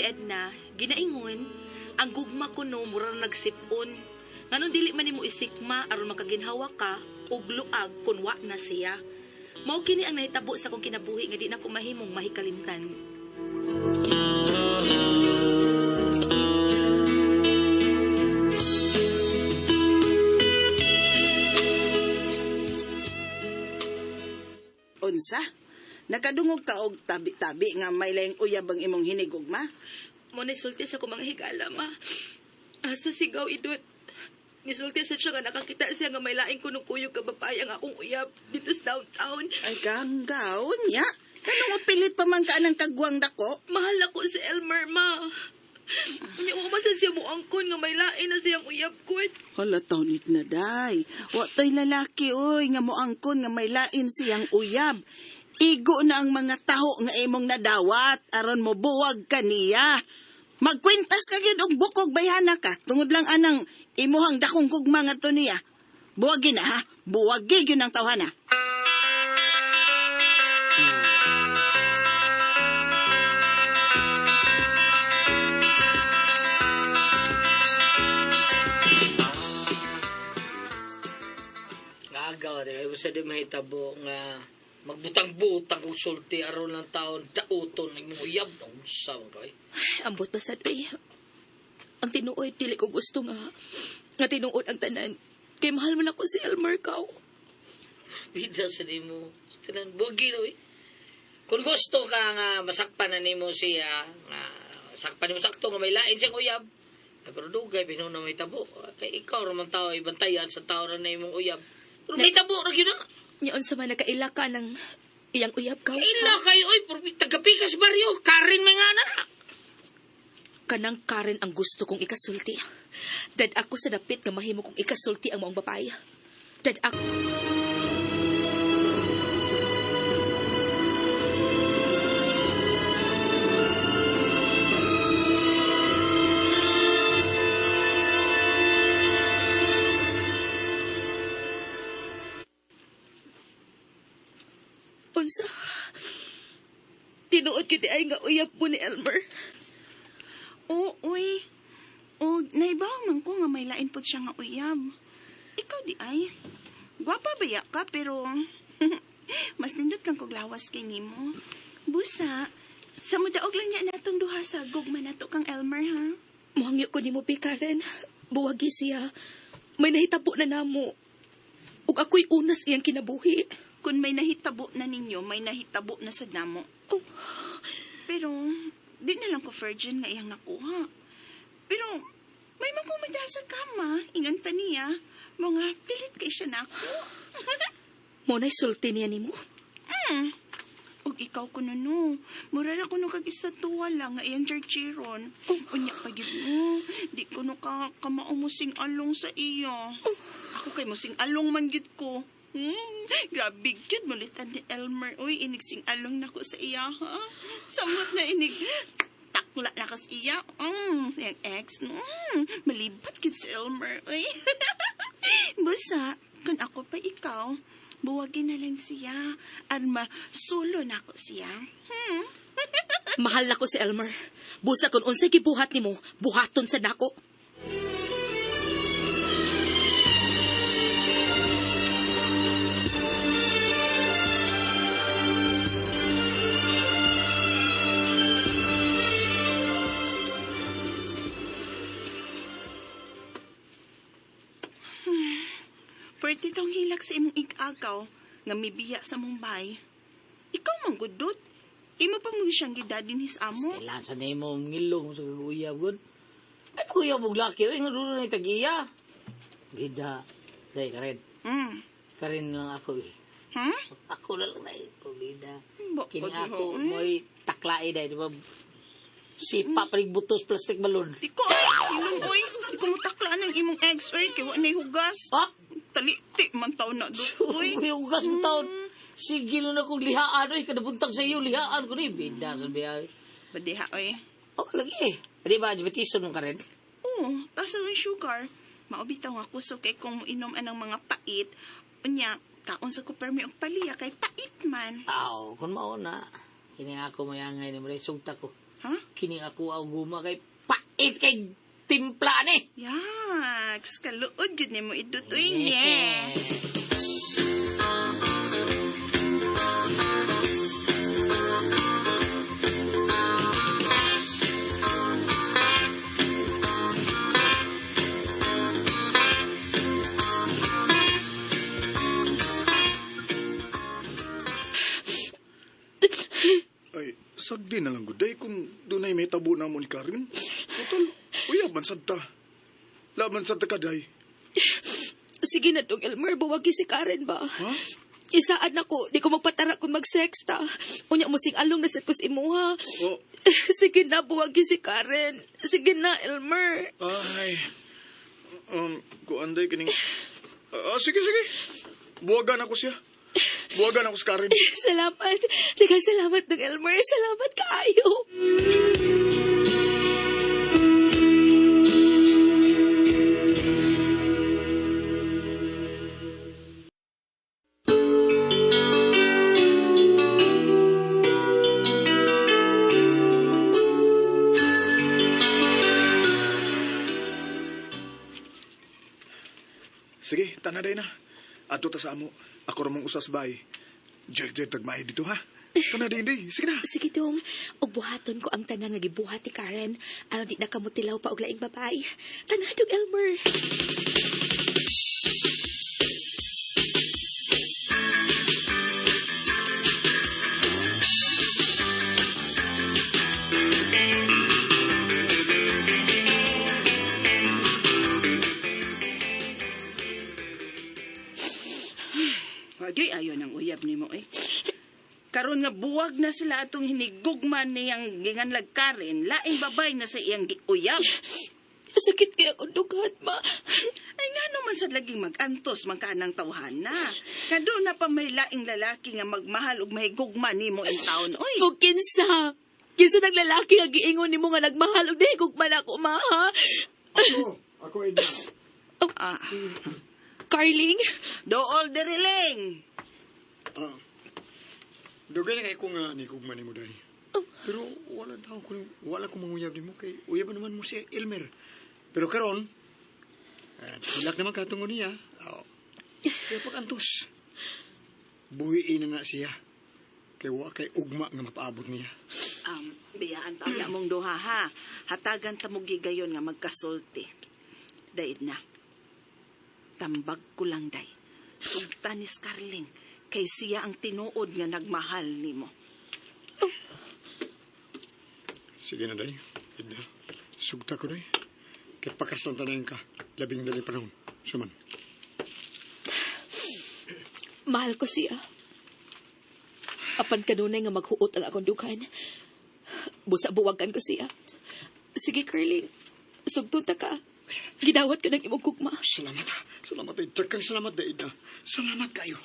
si Edna, ginaingon, ang gugma ko no mura na nagsipon. Nganong dili man nimo isikma aron makaginhawa ka ug luag kun wa na siya. Mao kini ang nahitabo sa akong kinabuhi nga di na ko mahimong mahikalimtan. Unsa? Nakadungog ka og tabi-tabi nga may laing uyab ang imong hinigugma? Mo nisulti sa akong mga higala, ma. Asa sigaw idot. Nisulti sa siya nga nakakita siya nga may laing kunong kuyog ka babae ang akong uyab dito sa downtown. Ay, ganggaw niya. Kanong pilit pa man ka ng kagwang dako? Mahal ako si Elmer, ma. Unya wa man sa siya moangkon nga may lain na siyang uyab ko. Hala, taonit na day. Wa to'y lalaki, oy, nga moangkon nga may lain siyang uyab. Igo na ang mga taho nga imong nadawat aron mo buwag kaniya. Magkwintas ka gyud og bukog bayhana ka tungod lang anang imuhang dakong gugma ngadto niya. Buwagi na ha, buwagi gyud ang tawhana. Gagaw, di ba? Basta di mahitabo nga magbutang-butang kong sulti aron lang taon, dauton, ng imong uyab, unsa man kay. Ambot ba sad oy. Ang tinuod dili ko gusto nga nga tinuod ang tanan. Kay mahal man ako si Elmer kaw. Bida sa nimo, tanan buwagi no eh. Kung gusto ka nga masakpan na nimo siya, nga sakpan nimo sakto nga may lain siyang uyab, ay, pero dugay binuno na may tabo. Kay ikaw ra man tao ibantayan sa tao ra na imong uyab. Pero may tabo ra gyud na. Nya unsa man nakaila ka ng iyang uyab kaw. Kaila kayo oy, pero tagapikas baryo, Karin may nga na. Kanang Karen ang gusto kong ikasulti. Dad ako sa dapit nga mahimo kong ikasulti ang maong babae. Dad ako. Unsa? Tinuod gyud ay nga uyab mo ni Elmer. Oo, oy. O, naibaw man ko nga may lain pod siya nga uyab. Ikaw di ay. Gwapa ba ya ka, pero mas nindot lang kog lawas kay nimo. Busa, sa mudaog lang niya natong duha sa gugma nato kang Elmer, ha? Muhangyo ko nimo bi Karen. Buwagi siya. May nahitabo na namo. Ug ako'y unas iyang kinabuhi. Kung may nahitabo na ninyo, may nahitabo na sa namo. Oh, Pero, di na lang ko virgin nga iyang nakuha. Pero, may magkumada sa kama, ingon pa niya, mga pilit kay siya nako. mo na'y sulti niya nimo. Ug ikaw kuno no, mura ra kuno kag istatuwa lang nga iyang churchiron. Unya pa gyud mo, di kuno ka kamao mo sing along sa iya. Ako kay mo sing along man gyud ko. Grabe gyud mulitan ni Elmer. Uy, inig sing along nako sa iya ha. Samot na inig takla na kas iya. Siyang ex. Malibat gyud si Elmer. Uy. Busa, kung ako pa ikaw, buwagin na lang siya. Arma, sulo na ako siya. Mahal nako si Elmer. Busa kung unsay gibuhat nimo, buhaton sa nako. Pwerte tong hilak sa imong igagaw nga mibiya sa Mumbai. Ikaw man gudot. Imo pa mo siyang gidadin his amo. Kailan sa nimo ngilong sa uyab gud. Ay uyab og laki oy nga dulo ni tagiya. Gida. Day Karen. Karen lang ako eh. Ako na lang day pabida. Ba- Kini ba- ako eh. mo'y taklae day di ba? Sipa palig butos plastic balloon. Di ko ay, ilong oy. Di ko mutaklaan ang imong ex oy kay wa na'y hugas. Ah, Taliti man taw na do oy. uy, ugas mo taon. Sige na kong lihaan oy kanabuntag sa iyo lihaan ko ni bida sa biya. Badiha oy. Oh, lagi eh. Di ba advertison mo Karen? Oo, tas ang sugar. Maubitaw nga kusog kay kung inom anang mga pait. Unya, kaon sa ko permi og paliya kay pait man. Aw, kung mao na. Kini ako mayangay ni mo sugta ko. Ha? Kini ako ang guma kay pait kay timpla ni. Yaks, kaluod yun nimo idutoy niya. Ay, sagdi na lang guday kung dunay may tabo na mo ni Karen. Total, uyab man sad ta. Laban sad ta kaday. Sige na dong, Elmer, buwagi si Karen ba? Ha? Isaad na ko, di ko magpatara kung mag-sex ta. Unya mo sing along na sad ko sa imuha. Oh, Sige na, buwagi si Karen. Sige na, Elmer. ay. Kuan day kining. Ah, sige, sige. Buwagan ako siya. Buwagan ako si Karen. Salamat. Teka, salamat dong, Elmer. Salamat kaayo. Sige, tanaday na. Ato ta sa amo. Ako ra mong usas bay. Jerk, jerk, tagmay dito ha. Tanaday, hindi. Sige na. Sige dong, ug buhaton ko ang tanan nga gibuhat ni Karen. Aron di na kamutilaw pa og laing babae. Tanadong Elmer. Wagyoy ayo ng uyab nimo eh. Karon nga buwag na sila atong hinigugma niyang ginganlag Karen, laing babay na sa iyang giuyab. Sakit kaya akong dughan, ma. Ay nga naman sa laging magantos man ka ng tawhana. Nga doon na pa may laing lalaki nga magmahal ug mahigugma nimo in taon. Oy, Kung kinsa. Kinsa nang lalaki nga giingon nimo nga nagmahal og dahigugma na ako, ma, ha? Ako, ako Edna. ah, Carling? dool diriling. Ah. Dugay na kay ko nga ni kugma nimo day. Pero wala daw ko wala ko manguyab nimo kay uyab naman mo si Elmer. Pero karon tulak naman katungo niya. Oh. Kaya pag-antos. Buhiin na na siya. Kay wa kay ugma nga mapaabot niya. Biyaan ta na mong duha ha. Hatagan ta mo gigayon nga magkasulti. Daid na. Tambag ko lang day. Sugta ni Scarling kay siya ang tinuod nga nagmahal nimo. Sige na day. Edna. Sugta ko day. Kay pakaslan tanan ka. Labing dali panahon. Suman. Mahal ko siya. Apan kanunay nga maghuot ang akong dughan. Busa buwagan ko siya. Sige, Carling. Sugtun ta ka. Gidawat ko ng imong gugma. Salamat. Salamat day. Daghang salamat day, Edna. Salamat kayo.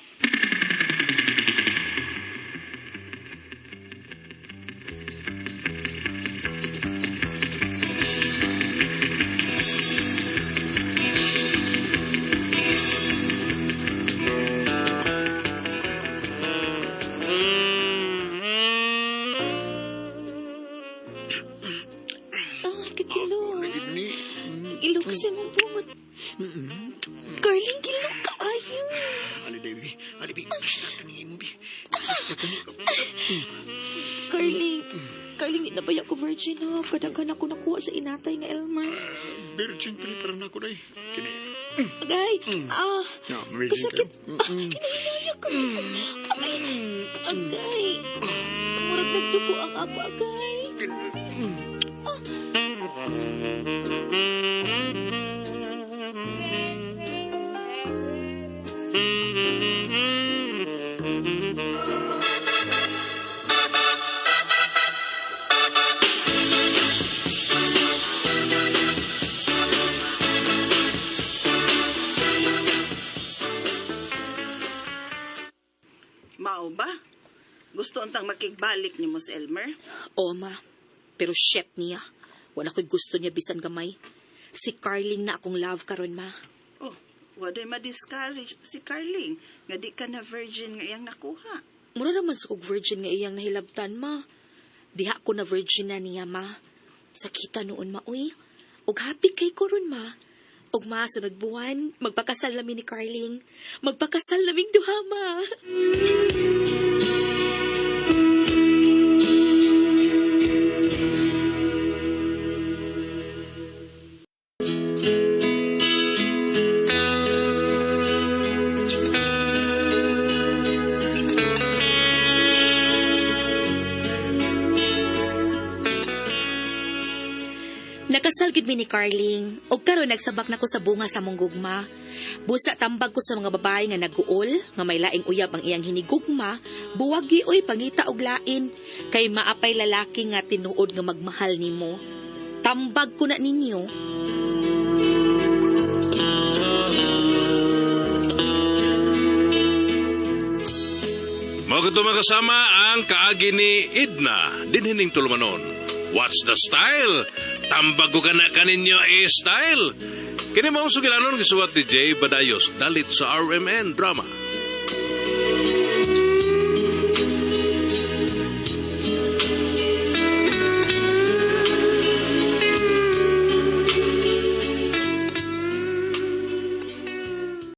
Ah, kakilo. Ni. Kilo kasi mong bungot. Carling, kilo ka ayo. Ali Devi, Ali Bi, basta kani mo bi. Basta kani. Carling, Carling, di na ba ako virgin ha? Kadaghan ako nakuha sa inatay nga Elmer. Virgin pa ni para nako day. Kini. Agay, ah, Ya, virgin kasakit. kayo. Ah, kinahinaya ko. Agay, agay. Murag nagdugo ang ako, agay. Mao ba? Gusto untang makigbalik nimo si Elmer? Oo, ma. Pero shit niya. Wala ko'y gusto niya bisan gamay. Si Carling na akong love karon ma. Oh, waday ma-discourage si Carling nga di ka na virgin nga iyang nakuha. Mura naman sa kog virgin nga iyang nahilabtan, ma. Diha ko na virgin na niya, ma. Sakita noon, ma, uy. Og happy kay ko ron, ma. Og ma, sunod buwan, magpakasal nami ni Carling. Magpakasal naming duha, ma. Nakasal gid mi ni Carling. Og karon nagsabak na ko sa bunga sa mong gugma. Busa tambag ko sa mga babae nga naguol, nga may laing uyab ang iyang hinigugma, buwagi oy pangita og lain kay maapay lalaki nga tinuod nga magmahal nimo. Tambag ko na ninyo. Mao kadto mga kasama ang kaagi ni Edna dinhining tulumanon. What's the style? Tambag ko kana kaninyo eh style. Kini mao sugilanon gisuwat ni Jay Badayos dalit sa RMN Drama.